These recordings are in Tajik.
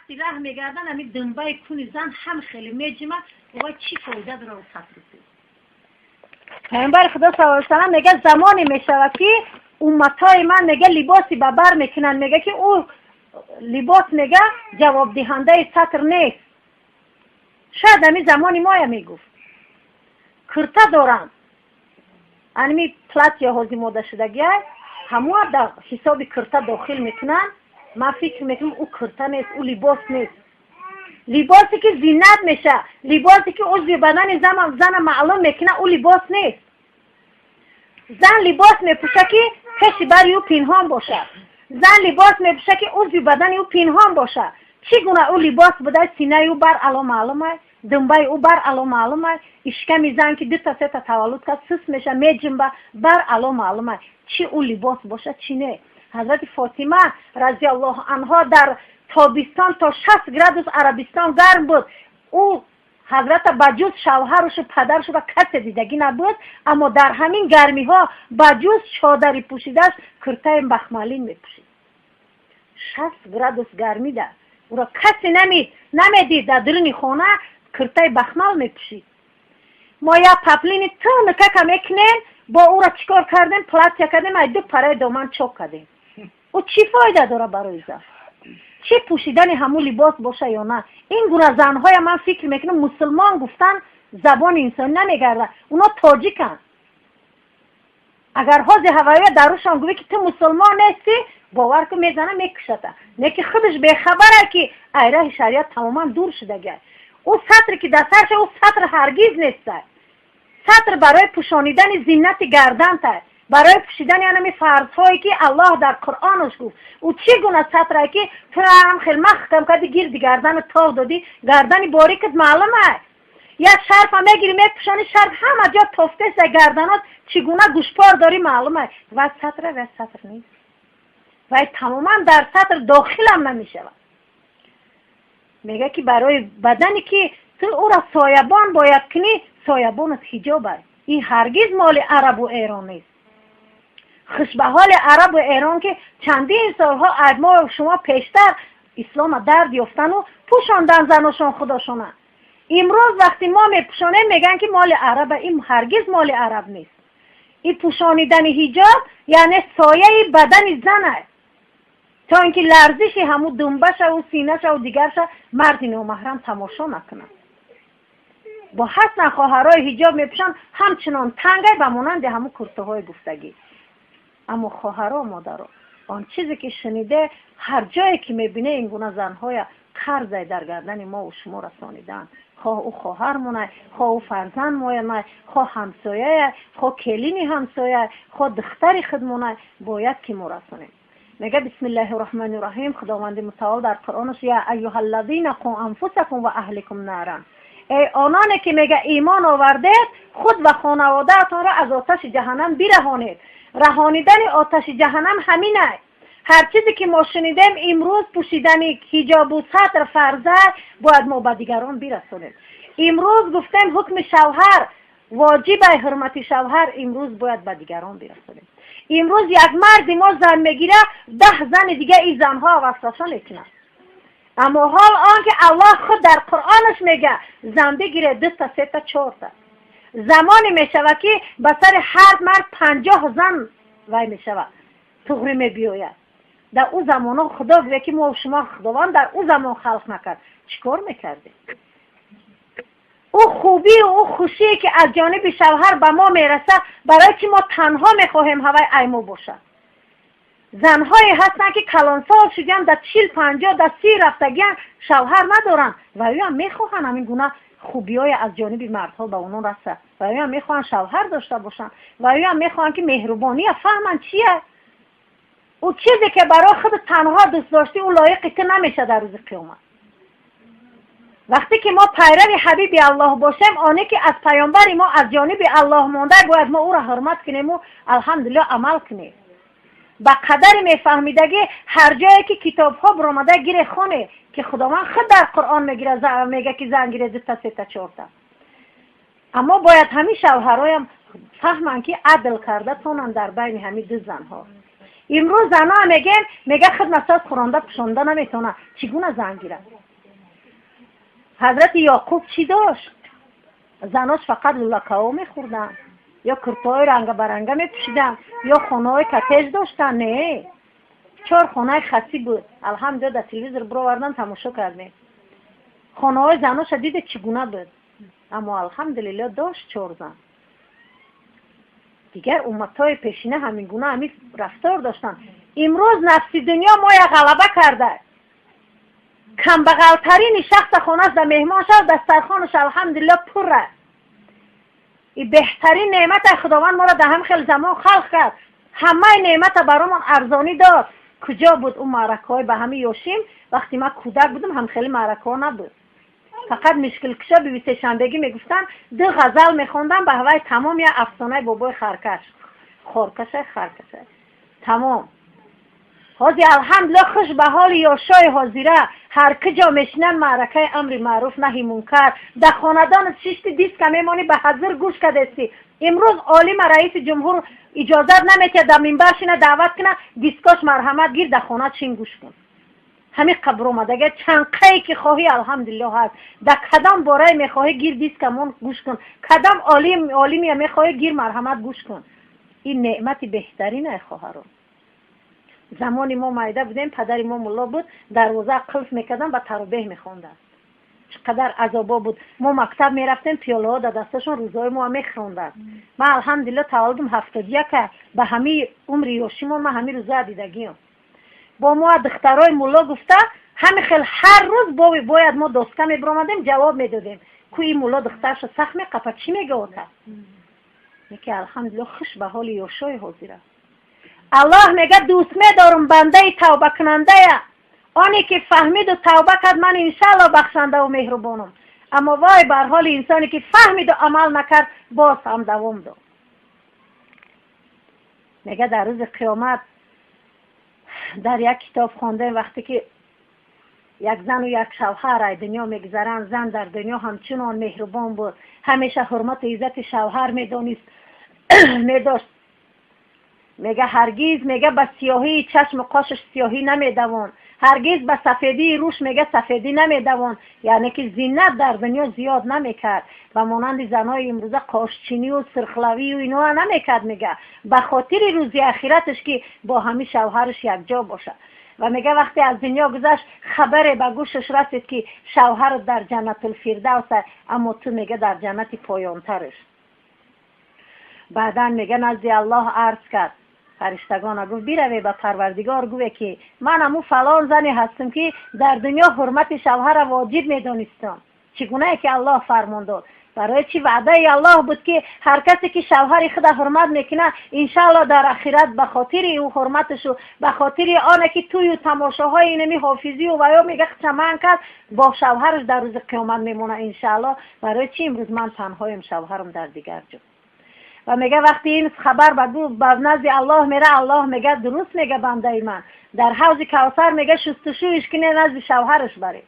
Вақти раҳ мегардан, ами думбаи куни зан ҳам хеле меҷима. Ова чӣ фоида дора сатру? Паёмбари Худо саллаллоҳу алайҳи васаллам мега, замоне мешавад, ки умматҳои ман, мега, либоси ба бар мекунанд, мега, ки ӯ либос, мега, ҷавобдиҳандаи сатр нест. Шояд ами замони моя мегуфт. Курта доранд, аними платья ҳози модашудагиай, ҳамоа дар ҳисоби курта дохил мекунанд. Ман фикр мекунам, ӯ курта нест, ӯ либос нест. Либосе ки зинат меша, либосе ки узви бадани зана маълум мекунад, ӯ либос нест. Зан либос мепӯша, ки пеши бари ӯ пинҳон бошад. Зан либос мепӯша, ки узви бадани ӯ пинҳон бошад. Чӣ гуна ӯ либос буда, синаи ӯ бар ало маълумай, думбаи ӯ бар ало маълумай, ишками зан, ки дута сета таваллуд кард, сус меша, меҷумба, бар ало маълумай. Чӣ ӯ либос бошад, чӣ не? Ҳазрати Фотима разиаллоҳу анҳо дар тобистон то 60 градус Арабистон гарм буд. Ӯ ҳазрата ба ҷуз шавҳарушу падарушу ба касе дидагӣ набуд, аммо дар ҳамин гармиҳо ба ҷуз чодари пӯшидааш куртаи бахмалин мепӯшид. 60 градус гармида ӯро касе намедид, дар дуруни хона куртаи бахмал мепӯшид. Мо як паплини тунукака мекунем, бо ӯро чӣ кор кардем? Платья кардем, ай ду параи доман чок кардем. Ӯ чӣ фоида дора барои зан, чӣ пӯшидани ҳамун либос боша ё на? Ин гуна занҳоя, ман фикр мекунам, мусулмон гуфтан забони инсонӣ намегардад. Уно тоҷиканд. Агар ҳози ҳавоя дарушон гӯӣ, ки ту мусулмон нестӣ, бовар кун, мезана, мекушата. Не ки худаш бехабара, ки айраҳи шариат тамоман дур шудагиай. Ӯ сатре ки дар сарша, ӯ сатр ҳаргиз нестай. Сатр барои пӯшонидани зинати гардантай, барои пӯшидани анами фарзҳое, ки Аллоҳ дар Қуръонаш гуфт. Ӯ чӣ гуна сатрае, ки туам хел маҳкам карди, гирди гардану тов додӣ, гардани борикат маълумай? Як шарфа мегири, мепӯшонӣ, шарф ҳама ҷо тофтеса, гарданот чӣ гуна гӯшпор дорӣ, маълумай. Вай сатра, вай сатр нест, вай тамоман дар сатр дохилам намешавад. Мега, ки барои бадане, ки ту ӯра соябон бояд кунӣ, соябонат ҳиҷобай. Ин ҳаргиз моли арабу Эрон нест. Хуш ба ҳоли арабу Эрон, ки чандин солҳо аз мо шумо пештар ислома дард ёфтану пӯшондан заношон худошона. Имрӯз вақти мо мепӯшонем, мегӯянд, ки моли араба. Ин ҳаргиз моли араб нест. Ин пӯшонидани ҳиҷоб яъне сояи бадани зан аст, то ин ки ларзиши ҳамун думбашаву синашаву дигарша марди номаҳрам тамошо накунад. Бо ҳастан хоҳарҳои ҳиҷоб мепӯшанд, ҳамчунон тангай, ба монанди ҳамун куртаҳои гуфтагӣ. Аммо хоҳаро, модаро, он чизе ки шуниде, ҳар ҷое ки мебине, ин гуна занҳоя қарзай дар гардани мову шумо расонидаанд. Хоҳ ӯ хоҳар монай, хоҳ ӯ фарзанд монай, хоҳ ҳамсояя, хоҳ келини ҳамсояй, хоҳ духтари худ монай, бояд ки мо расонем. Мега: бисмиллаҳи роҳмани роҳим. Худованди мутаол дар Қуръонаш: я аюҳаллазина қу анфусакум ва аҳликум наран. Эй ононе ки, мега, имон овардед, худ ва хонаводаатонро аз оташи ҷаҳаннам бираҳонед. Раҳонидани оташи ҷаҳаннам ҳаминай. Ҳар чизе ки мо шунидем имрӯз, пӯшидани ҳиҷобу сатр фарза, бояд мо ба дигарон бирасонем. Имрӯз гуфтем, ҳукми шавҳар воҷибай, ҳурмати шавҳар, имрӯз бояд ба дигарон бирасонем. Имрӯз як марди мо зан мегира, 10 зани дига ин занҳо васваса мекунанд. Аммо ҳол он ки Аллоҳ худ дар Қуръонаш мега, зан бигире дута, сета, чорта. Замоне мешавад, ки ба сари ҳар мард 50 зан вай мешавад, туғрӣ мебиёяд. Дар ӯ замонҳо, Худо гӯя, ки мо шумо Худованд дар ӯ замон халқ накард, чӣ кор мекардем? Ӯ хубию ӯ хушие, ки аз ҷониби шавҳар ба мо мерасад, барои чи мо танҳо мехоҳем ҳавай аймо бошад? Занҳое ҳастанд, ки калонсол шудиан, дар 40, 50, дар 30 рафтагиан, шавҳар надоранд ва ӯям мехоҳанд ҳамин гуна хубиҳое аз ҷониби мардҳо ба онон расад, ва ӯям мехоҳанд шавҳар дошта бошанд, ва ӯям мехоҳанд, ки меҳрубония фаҳманд чия. Ӯ чизе ки барои худ танҳо дӯст доштӣ, ӯ лоиқи ту намешад дар рӯзи қиёмат. Вақте ки мо пайрави ҳабиби Аллоҳ бошем, оне ки аз паёмбари мо аз ҷониби Аллоҳ монда, бояд мо ӯро ҳурмат кунему, алҳамдулилло, амал кунем ба қадари мефаҳмидагӣ. Ҳар ҷое ки китобҳо биромада, гире, хоне, ки Худованд худ дар Қуръон мегира, мега, ки зан гире дута, сета, чорта. Аммо бояд ҳамин шавҳароям фаҳманд, ки адл карда тонанд дар байни ҳамин ду занҳо. Имрӯз зана мегем, мега худ насаз хӯронда пӯшонда наметавона, чӣ гуна зан гирад? Ҳазрати Ёқуб чӣ дошт? Занош фақат лӯлакао мехӯрданд ё куртаҳои рангабаранга мепӯшиданд ё хонаҳои коттедж доштанд? Не, чор хонаи хасӣ буд. Алҳамдулилла, дар телевизор бировардан, тамошо кардем. Хонаҳои заноша диде, чӣ гуна буд, аммо алҳамдулилло, дошт чор зан. Дигар умматҳои пешина ҳамин гуна ҳамин рафтор доштанд. Имрӯз нафси дунё моя ғалаба карда. Камбағалтарини шахса хонаш да меҳмон шав, дастархонаш алҳамдулилло пурра. И беҳтарин неъмата Худованд моро дар ҳам хел замон халқ кард, ҳамаи неъмата баромон арзонӣ дод. Куҷо буд ӯ маъракаҳои ба ҳамин ёшим? Вақте ман кӯдак будам, ҳамхели маъракаҳо набуд. Фақат мишкилкушо биби сешанбегӣ мегуфтанд, ду ғазал мехондам, ба ҳавай тамом, як афсонаи бобои харкаш хоркашай харкашай, тамом. Ҳозир алҳамдулилла, хуш ба ҳоли ёшои ҳозира, ҳар куҷо мешинанд, маъракаи амри маъруф, наҳи мункар. Дар хонадон шишти, диска мемонӣ, ба ҳазир гӯш кардести. Имрӯз олима раиси ҷумҳур иҷозат наметиҳад дар минбар шина, даъват кина, дискош марҳамат, гир, дар хона чин, гӯш кун. Ҳамин қабр омадага чанқае ки хоҳӣ, алҳамдулилло, ҳаст. Дар кадом борае мехоҳӣ, гир, дискамон, гӯш кун. Кадом олим олимия мехоҳӣ, гир, марҳамат, гӯш кун. Ин неъмати беҳтарин ай, хоҳарон. Замони мо майда будем, падари мо мулло буд, дарвоза қулф мекардан, ба таробеҳ мехонданд. Чӣ қадар азобо буд! Мо мактаб мерафтем, пиёлаҳо дар дасташон, рӯзҳои мо мехӯронданд. Ман алҳамдулилло, таваллудам 71-а, ба ҳамаи умри ёшимон ман ҳамин рӯза дидагиам. Бо мо духтарои мулло гуфта, ҳами хел ҳар рӯз бояд мо доска мебиромадем, ҷавоб медодем, ку ин мулло духтарашо сахт меқапа, чӣ мега ота? Ки алҳамдулилло, хуш ба ҳоли ёшои ҳозира. Аллоҳ мега: дӯст медорам бандаи тавбакунандая, оне ки фаҳмиду тавба кард, ман иншаалло бахшандаву меҳрубонам. Аммо вой бар ҳоли инсоне ки фаҳмиду амал накард, боз ҳам давом дод. Мега, дар рӯзи қиёмат дар як китоб хондем, вақте ки як зану як шавҳар ай дунё мегузаранд, зан дар дунё ҳамчунон меҳрубон буд, ҳамеша ҳурмату иззати шавҳар медонист, медошт. Мега, ҳаргиз, мега, ба сиёҳии чашму қошаш сиёҳӣ намедавон, ҳаргиз ба сафедии рӯш, мега, сафедӣ намедавон. Яъне ки зинат дар дунё зиёд намекард ва монанди занои имрӯза қошчинию сирхлавию иноа намекард. Мега, ба хотири рӯзи ахираташ, ки бо ҳамин шавҳараш якҷо бошад. Ва мега, вақте аз дунё гузашт, хабаре ба гӯшаш расид, ки шавҳарат дар Ҷаннатулфирдавс, аммо ту, мега, дар ҷаннати поёнтараш. Баъдан, мега, назди Аллоҳ арз кард. Фариштагона гуфт: бираве, ба Парвардигор гӯе, ки ман аму фалон зане ҳастам, ки дар дунё ҳурмати шавҳара воҷиб медонистам, чӣ гунае ки Аллоҳ фармон дод. Барои чӣ? Ваъдаи Аллоҳ буд, ки ҳар касе ки шавҳари худа ҳурмат мекунад, иншаалло дар ахират ба хотири ӯ ҳурматашу ба хотири оне ки тӯю тамошоҳои инами ҳофизию ваё, мега, чаман кард, бо шавҳараш дар рӯзи қиёмат мемонад иншаалло. Барои чӣ имрӯз ман танҳоем, шавҳарам дар дигар ҷо? Ва мега, вақти ин хабар ба назди Аллоҳ мера, Аллоҳ мега: дуруст мега бандаи ман, дар ҳавзи Кавсар, мега, шустушӯиш кине, назди шавҳараш баред.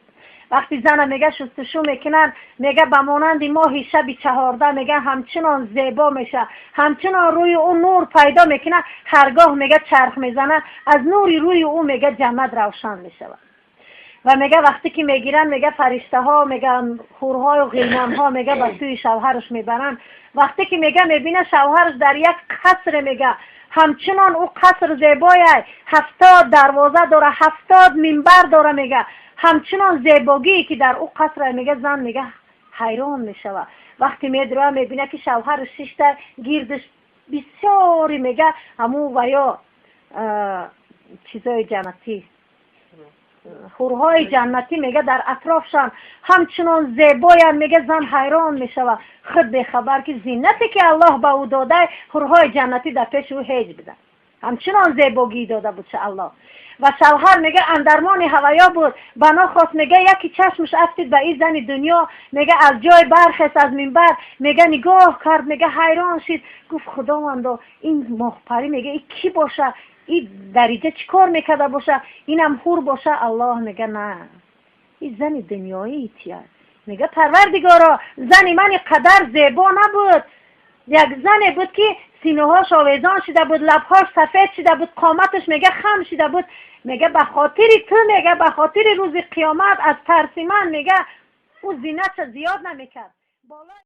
Вақти зана, мега, шустушу мекунанд, мега, ба монанди моҳи шаби 14, мега, ҳамчунон зебо меша, ҳамчунон рӯи ӯ нур пайдо мекунад. Ҳаргоҳ, мега, чарх мезана, аз нури рӯи ӯ, мега, ҷаннат равшан мешавад. Ва мега, вақте ки мегиранд, мега, фариштаҳо, мега, ҳурҳою ғилмонҳо, мега, ба сӯи шавҳараш мебаранд. Вақте ки, мега, мебина, шавҳараш дар як қасре, мега, ҳамчунон ӯ қаср зебояй, 70 дарвоза дора, 70 минбар дора. Мега, ҳамчунон зебогие ки дар ӯ қаср, мега, зан, мега, ҳайрон мешавад. Вақте медура, мебина, ки шавҳараш шишта, гирдаш бисёри, мега, ҳамун ва ё чизои ҷаннатӣ, ҳурҳои ҷаннатӣ, мега, дар атрофшан ҳамчунон зебоянд. Мега, зан ҳайрон мешавад, худ бехабар, ки зинате ки Аллоҳ ба ӯ додай, ҳурҳои ҷаннатӣ дар пеши ӯ ҳеҷ буданд, ҳамчунон зебогӣ дода буд Аллоҳ. Ва шавҳар, мега, андармони ҳаваё буд. Банохост, мега, яки чашмаш афтид ба ин зани дунё. Мега, аз ҷой бархест, аз минбар, мега, нигоҳ кард, мега, ҳайрон шид, гуфт: худовандо, ин моҳпарӣ, мега, и кӣ боша? И дариҷа чӣ кор мекарда боша? Инам ҳур боша? Аллоҳ мега: на, ин зани дунёӣ тия. Мега: парвардигоро, зани ман қадар зебо набуд, як зане буд, ки Синаҳош овезон шуда буд, лабҳош сафед шуда буд, қоматаш, мега, хам шуда буд. Мега, ба хотири ту, мега, ба хотири рӯзи қиёмат, аз тарси ман, мега, ӯ зинатша зиёд намекард.